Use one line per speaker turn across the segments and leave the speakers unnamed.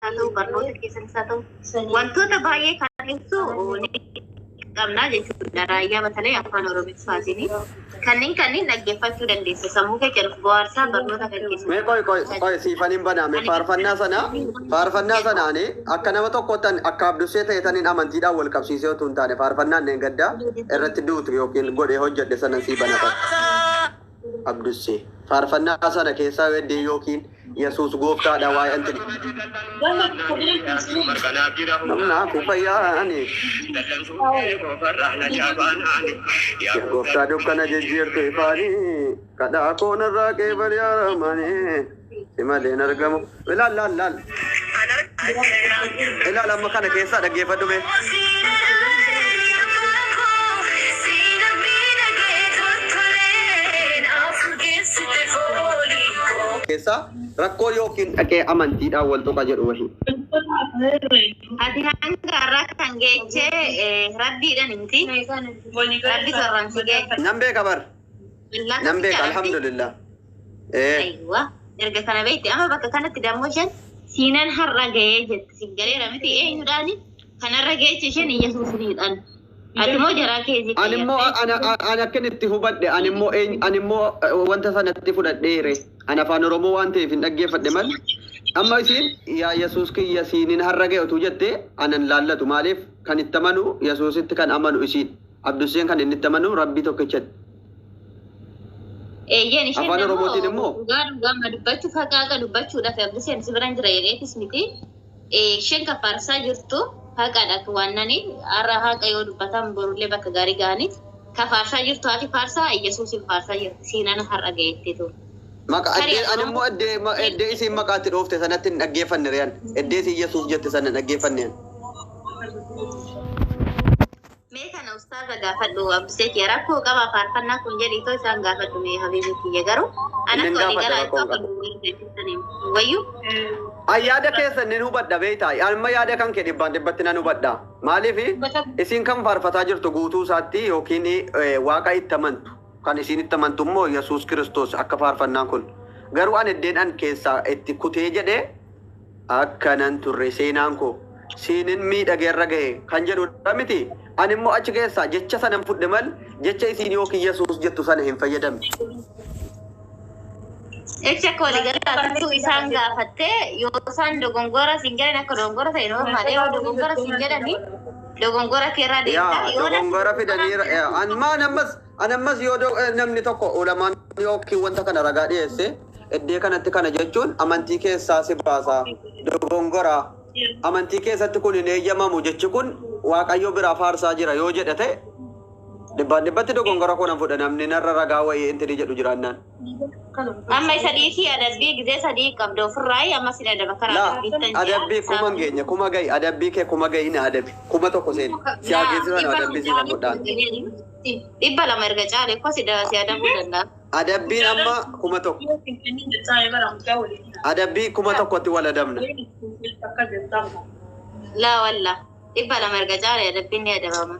haa ta'u, barnoota keessattis haa ta'u, wantoota baay'ee kan ibsu ni qabna jechuudha. Raayyaa batalee afaan Oromiffaatiin. Kanneen dhaggeeffachuu dandeessa. Sammuu kee kan bohaarsaa barnoota kan keessatti.
Mee qoy qoy qoy siifaniin banaame faarfannaa sana faarfannaa sanaani akka nama tokkottan akka abdussee ta'e taniin amantiidhaan wal qabsiisee utuu hin taane faarfannaan neengaddaa irratti duutu yookiin godhee hojjedhe sanan sii banata. Abdussee faarfannaa sana keessaa weddee yookiin Yesuus gooftaadha waa'ee anti namnaa kufayyaani yaa gooftaa dukkana jijjiirtu ifaanii kadhaa koo narraa qeebal yaa rahmaanii si malee hin argamu. Ilaal laal laal ilaal amma kana keessaa dhaggeeffadhu mee. Keessaa rakkoo yookiin dhaqee amantiidhaan wal tuqa jedhu wahii.
Ati hanga har'aa kan geechee rabbiidhaan miti. Rabbi sarraan si ga'e.
Nan beeka bar.
Illaa
Nan beeka
tokkicha rabbi.
alhamdulillah. Ee.
Aywa. Erga kana beekte amma bakka kanatti dammoo isheen siinan har'a ga'ee jetti. Siin galeera miti eenyudhaani kanarra geeche isheen Iyyasuusiniidhaan. Ati immoo jaraa keezii
Ani immoo
fayyadde.
ana akkan itti hubadhe ani immoo ani immoo wanta sanatti fudhadheere ani afaan Oromoo waan ta'eef hin dhaggeeffadhe malee amma isiin yaa Yesuus kiyya siinin har'a ga'e utuu jette anan laallatu maaliif kan itti amanu Yesuusitti kan amanu isiin Abdusseen kan inni itti amanu Rabbii tokkichatti.
Eeyyeen isheen
Afaan Oromootiin
immoo
immoo
dhugaa dhugaa dubbachuuf haqaaqa dubbachuudhaaf Abduseen si biraan jira jedheetis miti. Isheen kan faarsaa jirtu haqaadha waan nani har'a haqa yoo dubbatan borullee bakka gaarii ga'aniif kan faarsaa jirtu haati faarsaa Iyyasuusin faarsaa jirti siinana har'a ga'eetti tu.
Maqaa
Tarii
addee ani immoo addee addee isiin maqaatti dhoofte sanatti hin dhaggeeffanne riyaan addee isiin Yesuus jette sana hin dhaggeeffanne.
Mee kana ustaaza gaafadhu Abdusee kiyya rakkoo qaba faarfannaa kun jedhiitoo isaan gaafadhu mee habiibii kiyya garuu ana
Inni
akka walii
gaafadha
galaa
rakkoo
ittoo
hin
akka wayyu.
An yaada keessan nin hubadha beektaa amma yaada kan kee dhibbaan dhibbatti nan hubadha maaliif isin kan faarfataa jirtu guutuu isaatti yookiin waaqa itti amantu kan isin itti amantu immoo Yesuus Kiristoos akka faarfannaan kun garuu an iddeen an keessaa itti kutee jedhee akkanan turre seenaan koo siinin miidhageerra gahe kan jedhudha miti ani immoo achi keessaa jecha sanan fudhe mal jecha isiin yookiin Yesuus jettu sana hin fayyadamne.
Jecha akka walii galaattu isaan gaafattee yoo isaan dogongora siin jedhan akka dogongora ta'e normaal yoo dogongora siin jedhani dogongora keerraa deemta
Yaa
yoo
dogongora fidanii an maan ammas an ammas yoo namni tokko ulamaan yookiin wanta kana ragaa dhiyeesse iddee kanatti kana jechuun amantii keessaa si baasa dogongora amantii keessatti kun hin eeyyamamu jechi kun waaqayyo biraa faarsaa jira yoo jedhe ta'e dhibbaan dhibbatti dogongora koo nan fudha namni narra ragaa wayii intini jedhu jiraannaan.
Amma isa dhiisii adabbii gizee sadii qabda ofirraa amma sin adaba karaa
Laa
adabbiittan jira.
adabbii kuma hin geenye kuma gahi adabbii kee kuma gahi na adabi kuma tokko seeni si haa geessisan adabbii si nan fudhaan.
200 erga caale ko si si adabuu danda'a.
Adabbiin amma 1000. Adabbii 1000tti wal adabna.
Laa walla 200 erga caale adabbiin ni adabama.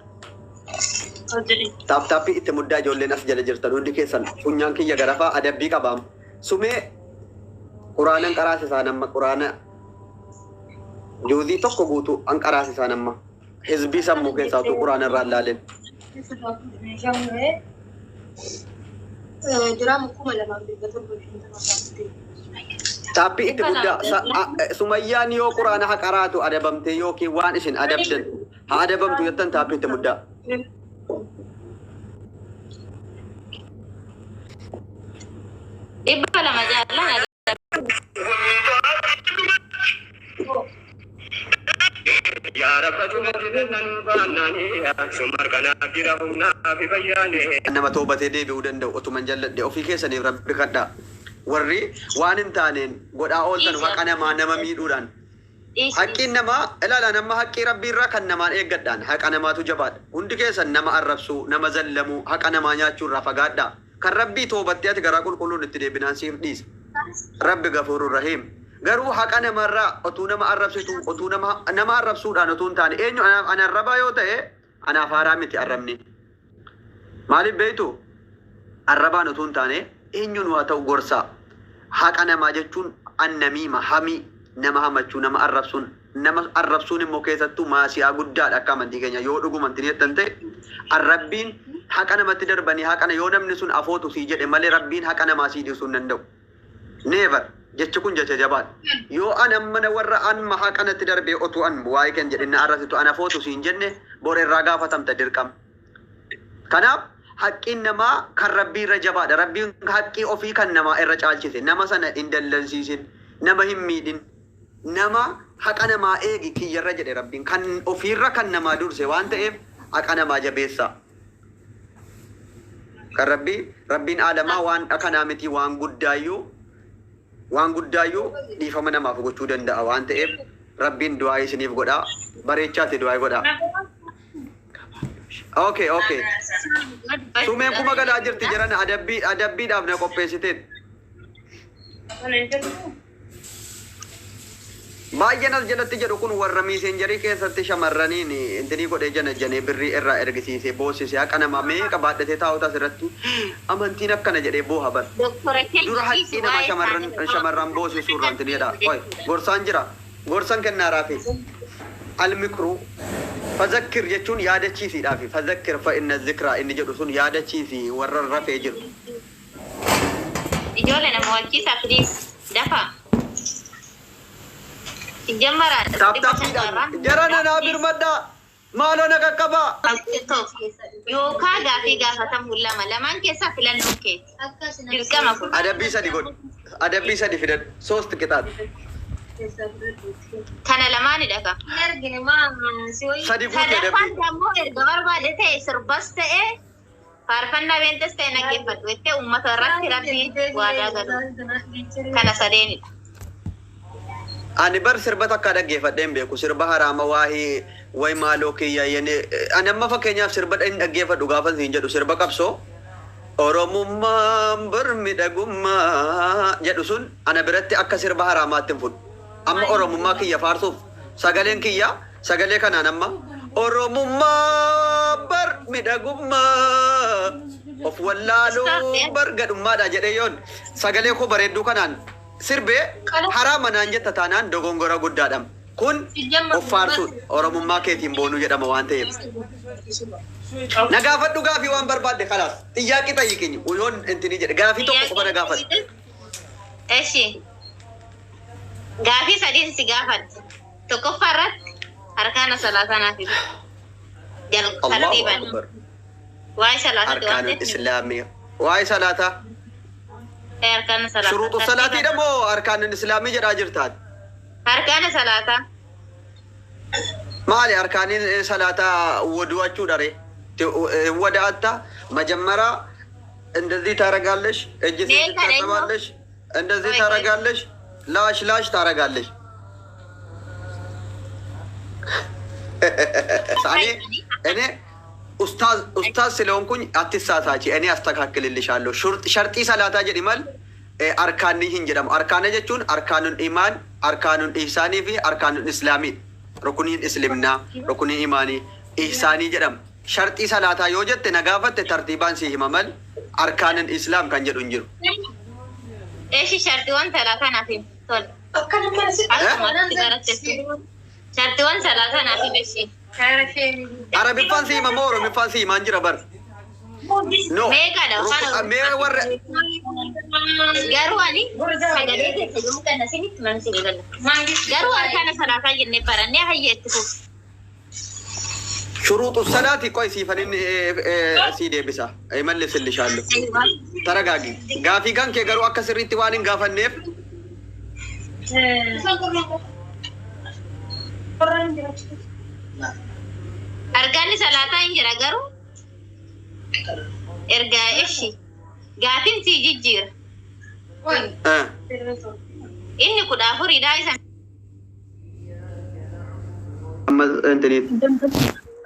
Taap taappii itti muddaa ijoolleen as jala jirtan hundi keessan funyaan kiyya garafaa adabbii qabaam. Sumee quraanan qaraasisaan amma quraana juuzii tokko guutuu an qaraasisaan amma hizbii sammuu keessaa utuu quraana irraa hin laalin.
Diraamu 2750.
Taappii itti muddaa sumayyaan yoo quraana haa qaraatu adabamtee yookiin waan isin adabdan haa adabamtu jettan taappii itti muddaa.
200 jaallan
Nama toobatee deebi'uu danda'u otuman jalladhe ofii keessaniif rabbi kadhaa. Warri waan hin taaneen godhaa ooltan haqa namaa nama miidhuudhaan. Haqqiin namaa ilaalaa nama haqqii rabbii irraa kan namaan eeggadhaan haqa namaatu jabaadha. Hundi keessan nama arrabsuu, nama zallamuu, haqa namaa nyaachuu irraa fagaadhaa. Kan rabbii toobattee ati garaa qulqulluun itti deebinaan siif dhiisa. Rabbi gafuurur rahiim. Garuu haqa namarraa otuu nama arrabsitu, otuu nama nama arrabsuudhaan otuu hin taane eenyu ana arrabaa yoo ta'e anaaf haaraa miti arrabni. Maaliif beektu? Arrabaan otuu hin taane eenyuun haa ta'u gorsaa. Haqa namaa jechuun annamiima hamii Nama hamachuu, nama arrabsuun, nama arrabsuun immoo keessattuu maasiyaa guddaadha akka amantii keenya. Yoo dhugumanti jettan ta'e, arrabbiin haqa namatti darbanii haqa yoo namni sun afootu sii jedhe malee Rabbiin haqa namaa sii dhiisuu hin danda'u. Never. Jechi kun jecha jabaadha. Yoo an amma warra an haqa natti darbee otuu an waa'ee kan jedhe na arrabsitu an afootu siin jenne, bor irraa gaafatamta dirqama. Kanaaf haqqiin namaa kan Rabbii irra jabaadha. Rabbiin haqqii ofii kan namaa irra caalchise. Nama sana hin dallansiisin, nama hin miidhin, nama haqa namaa eegi kiyyarra jedhe Rabbiin. Kan ofiirra kan namaa durse waan ta'eef haqa namaa jabeessaa. Kan Rabbii, Rabbiin aalamaa waan kanaa miti, waan guddaayyuu, waan guddaayyuu dhiifama namaaf gochuu danda'a waan ta'eef Rabbiin du'aa isiniif godhaa. Bareechaati du'aa godhaa. Okay. Sumeen kuma galaa jirti jiran, adabbii adabbiidhaaf na qopheessiteet. Baay'een as jalatti jedhu kun warra Messenger keessatti shamarraniin intinii godhee jana janee birrii irraa ergisiisee boossisee haqa namaa meeqa baadhatee taa'utu asirratti amantiin akkana jedhee booha bar.
Doktora.
Dura haqqii namaa shamarran boosisuu irraa intinii jedha. Oi, gorsaan jira. Gorsan kennaa raafi. Almikru fazakkir jechuun yaadachiisiidhaafi. Fazakkir fa inna zikraa inni jedhu sun yaadachiisi warra rafee jiru.
Ijoollee, nama wachiisaa, please, dafa. Jammaraa.
Tap tapiidhaan jara nanaa birmadhaa, maaloo na qaqqabaa.
Yookaan gaafii gaafatamuu lama lamaan keessaa filannoon keeti. Dirqama kun.
Adabbii sadi godhu. Adabbii sadi fidadhu. ሶስት ቅጣት.
Kana lamaanidha ka.
Sadi guute
Sadaffaan
adabbii.
immoo erga barbaade ta'e sirbas ta'e faarfannaa beentas ta'e naggeeffadhu jettee uummata irratti Rabbii waadaa galu. Kana sadeenidha.
Ani bar sirba takka dhaggeeffadhee hin beeku. Sirba haraama waahii way maaloo kiyya yene. Ani amma fakkeenyaaf sirba hin dhaggeeffadhu gaafa siin jedhu, sirba qabsoo. Oromummaan bar miidhagummaa jedhu sun ana biratti akka sirba haraamaatti hin fudhu. Amma Oromummaa kiyya faarsuuf sagaleen kiyya sagalee kanaan amma Oromummaa bar miidhagummaa of wallaaluu bar gadhummaadha jedhee yoon sagalee koo bareedduu kanaan sirbee haraama naan jetta taanaan dogongora guddaadha. Kun of faarsuudha. Oromummaa keetiin boonuu jedhama waan ta'eef. Na gaafadhu gaafii waan barbaadde, kalaas. Xiyyaaqii xayyiqinyi yoon intini jedhe gaafii tokko qofa na gaafadhu.
Eshi. Gaafii sadiin si gaafadha. Tokkoffaa irratti harkaana salaataa naaf ibsi.
Allahu
Tartiiban.
akbar.
Waa'ee salaataati waan
Arkaanul
ta'eef.
islaamii. Waa'ee salaataa.
Harkaana salaataa.
Shuruuxu salaatiidha moo arkaanul islaamii jedhaa jirtaan?
Harkaana salaataa.
Maali arkaaniin salaataa? Wudu'achuudha ree? ወዳአታ መጀመሪያ እንደዚህ ታረጋለሽ፣ እጅ ትታጠባለሽ፣ እንደዚህ
ቆይ፣ ቆይ።
ታረጋለሽ፣ ላሽ ላሽ ታረጋለሽ። እኔ ኡስታዝ ኡስታዝ ስለሆንኩኝ አትሳሳቺ፣ እኔ አስተካክልልሻለሁ። Sharxii salaataa jedhi mal arkaanni hin jedhamu. Arkaana jechuun arkaanun imaan, arkaanun ihsaanii fi arkaanun islaamii. Rukuniin islimnaa, rukuniin imaanii, ihsaanii jedhama. Sharxii salaataa yoo jette na gaafatte tartiibaan si hima mal arkaanin islaam kan jedhu hin jiru.
Eshi, shartiiwwan salaataa naaf himi. Tole.
Akkana mana si
Akkuma baratte. Shartiiwwan salaataa naaf himi eshi.
Arabiffaan si hima moo Oromiffaan si himaan jira bar? No.
Meeqadha?
Mee warra
Garuu ani sagalee keessa yoo kana sinitti mana si gala. Garuu arkaana salaataa jennee barannee hayya itti fufu.
Shuruuxu salaati qoy siifanin sii deebisa. Mallisillishaалlu. Taragaagi. Gaafii kan kee garuu akka sirriitti waan hin gaafanneef.
Arkaanni salaataa hin jira garuu erga eshi gaafiin sii jijjiira. Inni 14dha isa.
Amma intini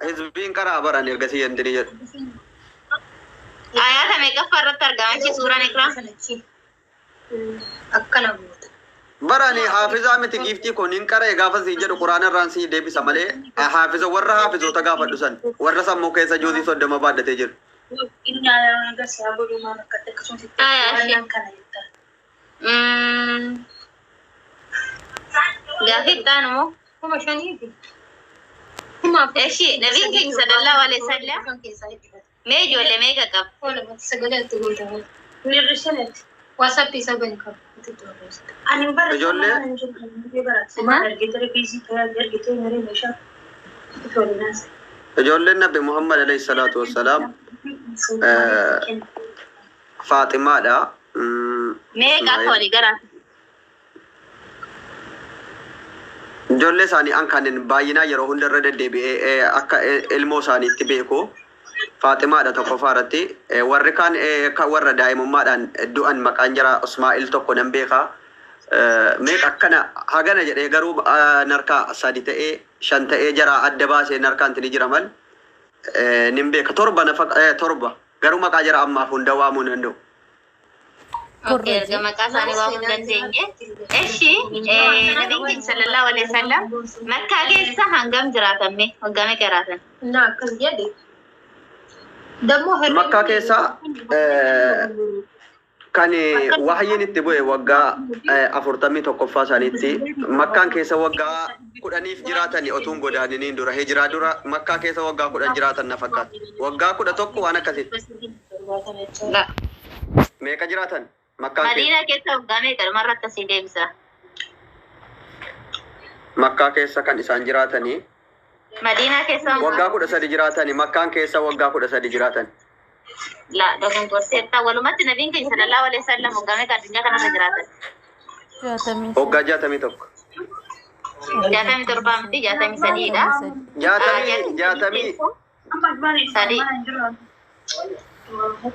hizbiin karaa baran ergasii intini jedhu.
Ayaata meeqaffaa irratti argama achi suuraan Iqraa?
Akkana goota.
Barani haafizaa miti, giiftii kun hin qara'e gaafa siin jedhu quraana irraan sii deebisa malee haafiza warra haafizoota gaafadhu san warra sammuu keessa juuzii 30 baadhatee jiru.
Inni agarsiisaa godhuu maal akkatti akkasumas itti
Aya,
waan kana jettaa.
Gaafii itti aanu moo?
5,000 fi 4000.
Eshi, nabiin keenya sallallahu alaihi wasallam mee ijoollee meeqa qaba?
Ijoollee ijoolleen Nabi Muhammad alayhi salaatu wassalaam Faaximaadha.
Meeqa akka
Ismaa'il.
walii gara?
Ijoollee isaanii an kanin baay'inaa yeroo hunda irra deddeebi'ee akka ilmoo isaaniitti beeku Faaximaadha tokkoffaa irratti. Warri kaan kan warra daa'imummaadhaan du'an maqaan jara Ismaa'il tokko nan beeka. Meeqa akkana hagana jedhee garuu narkaa sadi ta'ee shan ta'ee jara adda baasee narkaan ni jira mal nin beeka, torba nafa, torba garuu maqaa jara ammaaf hunda waamuu hin danda'u.
Okay, erga maqaa isaanii waamuu hin dandeenye. Eshi, nabiin keenya sallallahu alaihi wasallam Makkaa keessa hangam jiraatan mee? Waggaa meeqa jiraatan?
Makkaa keessa kan wahyiin itti bu'e waggaa 41ffaa isaaniitti. Makkaan keessa waggaa 10f jiraatani otuun godaaniniin dura, hijiraa dura Makkaa keessa waggaa 10 jiraatan na fakkaata. Waggaa 11 waan akkasitti.
La.
Meeqa jiraatan Makkaan keessa?
Madiinaa keessa waggaa meeqa? Dhumarra akkasii deebisa.
Makkaa keessa kan isaan jiraatanii
Madiinaa keessa
waggaa 13 jiraatani. Makkaan keessa waggaa 13 jiraatan.
La, dogongorseetta. Walumatti nabiin keenya sallallahu alaihi wasallam waggaa meeqa addunyaa kanarra jiraatan?
63.
Waggaa 61.
67 miti, 63dha.
Jaatamii jaatamii
Sadii.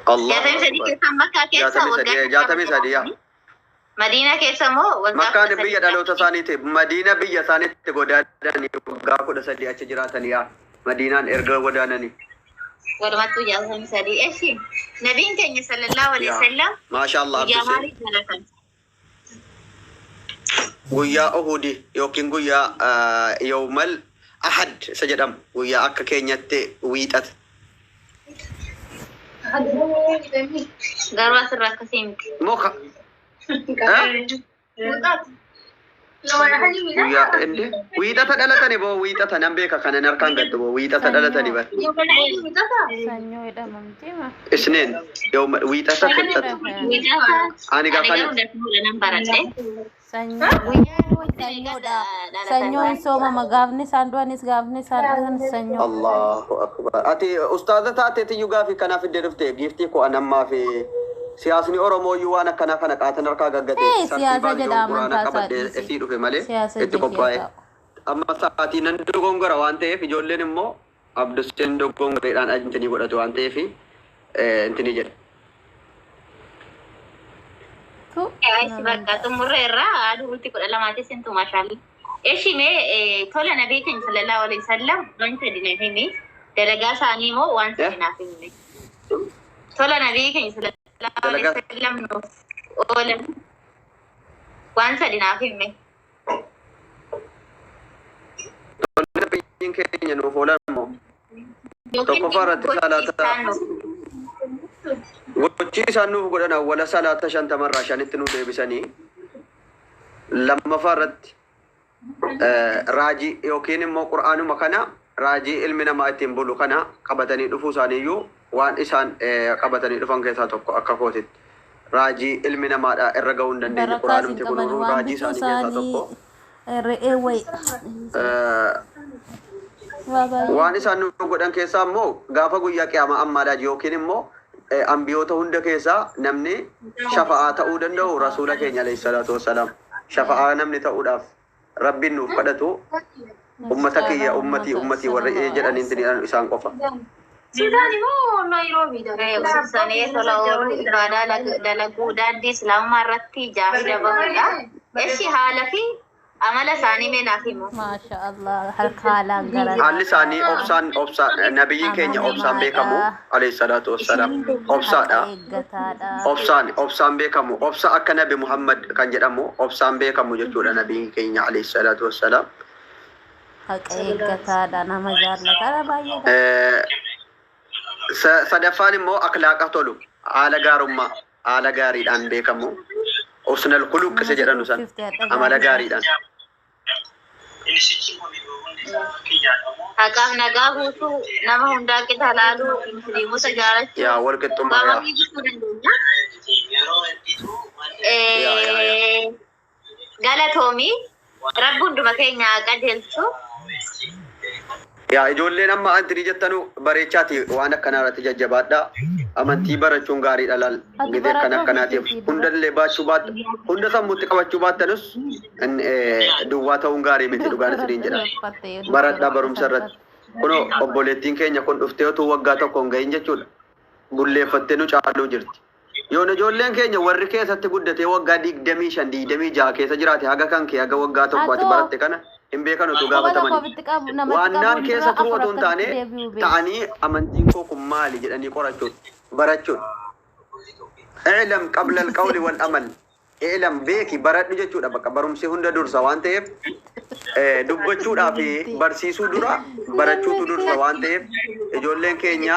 Allah
63
akbar.
keessa Makkaa keessa
Jaatamii
waggaa
sadii, 63 yaa.
Madiinaa keessa immoo waggaa
Makkaan
13
biyya dhaloota isaaniiti. Madiina biyya isaaniitti godaananii waggaa 13 achi jiraatanii yaa. Madiinaan erga godaananii.
Walumattuu 63. Eshi, nabiin keenya sallallahu alaihi wasallam
Maasha Allah.
guyyaa
Abduseen.
maalii dhalatan?
Guyyaa Uhudi yookiin guyyaa Yawmal Ahad isa jedhamu, guyyaa akka keenyatti wiixata.
Garuu asirra akkasii miti.
Muka. Guyyaa inni wiixata dhalatani boo, wiixata nan beeka, kanan harkaan gaddu boo, wiixata dhalatani bar.
Sanyoo jedhama miti ma?
Isneen yawma wiixata kibxata.
Wiixata.
Ani
Ani
gaafa
garuu dasmuudha nan baradhe.
Sanyoo.
Guyyaa meeqa
Sanyoodha.
dhalatan?
Sanyoon soomama, gaafni isaan du'anis gaafni isaan dhalatan sanyoo.
Allahu akbar. Ati ustaaza taateetiyyuu gaafii kanaaf iddee dhufte, giiftii koo, anammaa fi siyaasni Oromoo iyyuu waan akkanaa kana qaatan harkaa gaggate.
Ee, siyaasa
Tartiibaan
jedha,
yoo quraana
amantaa isaa
qabadhee
dhiisi.
efii dhufe malee
Siyaasa
itti
ija
qophaa'e.
kee.
Amma sa'aatii nan dogongora waan ta'eef, ijoolleen immoo Abduseen dogongoreedhaan intinii godhatu waan ta'eef intinii jedhe.
Tu.
Eeshi, bakka xumurreerra, aduu bultii 12tti sintu maashaallah. Eshi, mee tola nabii keenya sallallahu alaihi wasallam waan sadi na himi. Dalagaa isaanii immoo waan sadi naaf himi. Tola nabii keenya sallallahu alaihi
Dalagaa
wasallam nuuf oolan waan sadi naaf himi.
Tolli nabiyyiin keenya nuuf oolan immoo
Yookiin
tokkoffaa irratti
gochi
salaata
isaan nuuf
gochi isaan nuuf godhan awwala salaata 50rraa shanitti nu deebisanii, lammaffaa irratti raajii yookiin immoo qur'aanuma kana, raajii ilmi namaa ittiin bulu kana qabatanii dhufuu isaaniiyyuu waan isaan qabatanii dhufan keessaa tokko. Akka kootitti raajii ilmi namaadha irra gahuu hin dandeenye
Barakaas hin
qur'aanumti kun
qaban waan
raajii
bituu
isaanii keessaa tokko.
Isaanii re'ee wayi. Waa baay'ee.
Waan isaan nu godhan keessaa immoo gaafa guyyaa qiyaamaa ammaadhaa yookiin immoo ambiyoota hunda keessaa namni shafa'aa ta'uu danda'u rasuula keenya alayhi salaatu wassalaam. Shafa'aa namni ta'uudhaaf rabbiin nuuf kadhatu, ummata kiyya, ummatii ummatii warri jedhaniin isaan qofa.
Sudaan immoo Naayiroobiidha.
Obsanii tola ooluu, ibaadaa dalaguu, daandii islaamummaa irratti jaahida bahuudha. Eshi, haala fi amala isaanii mee naaf himu.
Maasha Allah, harka haalaan gara
Haalli isaanii obsaan, obsaan nabiyyiin keenya obsaan beekamu alayhi salaatu wassalaam. Obsaadha.
Eeggataadha.
Obsaan, obsaan beekamu. Obsa akka Nabi Muhammad kan jedhamu, obsaan beekamu jechuudha nabiyyiin keenya alayhi salaatu wassalaam.
Haqa eeggataadha. Nama jaallataadha baay'eedha.
Sadaffaan immoo akhlaaqa tolu, haala gaarummaa, haala gaariidhaan beekamu. Husnal khuluq isa jedhanu san, amala gaariidhaan.
Haqaaf nagaa buusuu, nama hundaa qixa laaluu, musliimota jaalachuu,
Yaa wal qixxummaa yaa.
waamamii jechuu dandeenya.
Yaa yaa yaa.
Galatoomii Rabbi hunduma keenya haa qajeelchu.
Yaa ijoolleen amma antinii jettanu bareechaati waan akkanaa irratti jajjabaadha. Amantii barachuun gaariidha laal.
Ati
Gidee kan
baradhu
akkanaatiif
ofiitii dura.
hundallee baachuu baat hunda sammuutti qabachuu baattanus duwwaa ta'uun gaarii miti dhugaan
Doktora
isiniin jedha.
uffatte doktora
Baradhaa
akka
barumsa irratti.
salphaatti.
Kunoo obboleettiin keenya kun dhuftee utuu waggaa tokko hin gahin jechuudha. Bulleeffattee nu caaluu jirti. Yoon ijoolleen keenya warri keessatti guddatee waggaa 25 26 keessa jiraate haga kan kee haga waggaa tokko ati
Atoo
baratte kana hin beekan utuu
quba tokko
gaafatamanii.
ofitti qabu namatti
Waannaan
qabuun dura
keessa turuu
afur
otoo hin
akkasitti
taane
deebi'uu beeku.
ta'anii amantiin koo kun maali jedhanii qorachuun barachuun. I'lam qabla alqawli wal amal. I'lam beeki baradhu jechuudha bakka barumsi hunda dursa waan ta'eef dubbachuudhaa fi barsiisuu dura barachuutu dursa waan ta'eef ijoolleen keenya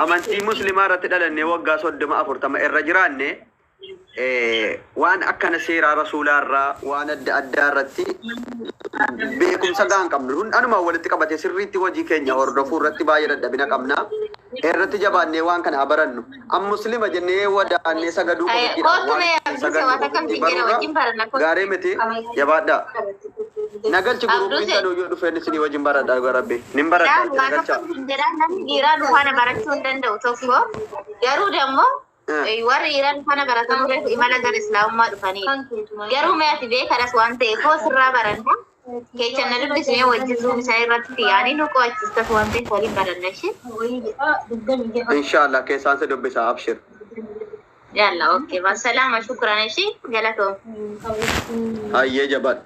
amantii muslimaa irratti dhalannee waggaa 30 40 irra jiraanne waan akkana seeraa rasuulaa irraa waan adda addaa irratti beekumsa gahaa hin qabnu. Anuma walitti qabatee sirriitti hojii keenya hordofuu irratti baay'ee dadhabina qabna. Irratti jabaannee waan kana haa barannu. An muslima jennee wadaannee sagaduu qofittiidha.
Kootu
Waan
mee
ittiin
Abduse
sagadnu
waan akkam
qofittii
siin jedha
baruurra
wajjin baranna kootu.
gaarii miti jabaadhaa. Nagalchi guruupiin
Abduse
tanuu yoo dhufeen isinii wajjin baradhaa dhugaa rabbi. Nin baradhaa
Dhaan
itti
waan
nagalchaa.
akkam siin jedha namni dhiiraa nu faana barachuu hin danda'u tokko garuu dammoo warri dhiiraa nu faana baratan reefu imala gara islaamummaa dhufanii garuu mee ati beekaras waan ta'eef hoo sirraa baranna keechan na dubbisnee wajjin zuum isaa irratti yaanii nu qo'achiistas waan ta'eef waliin baranna ishee.
Inshaallah keessaan si dubbisaa abshir.
Yalla okay wasalaama shukran ishee galatoom.
Hayyee jabaadha.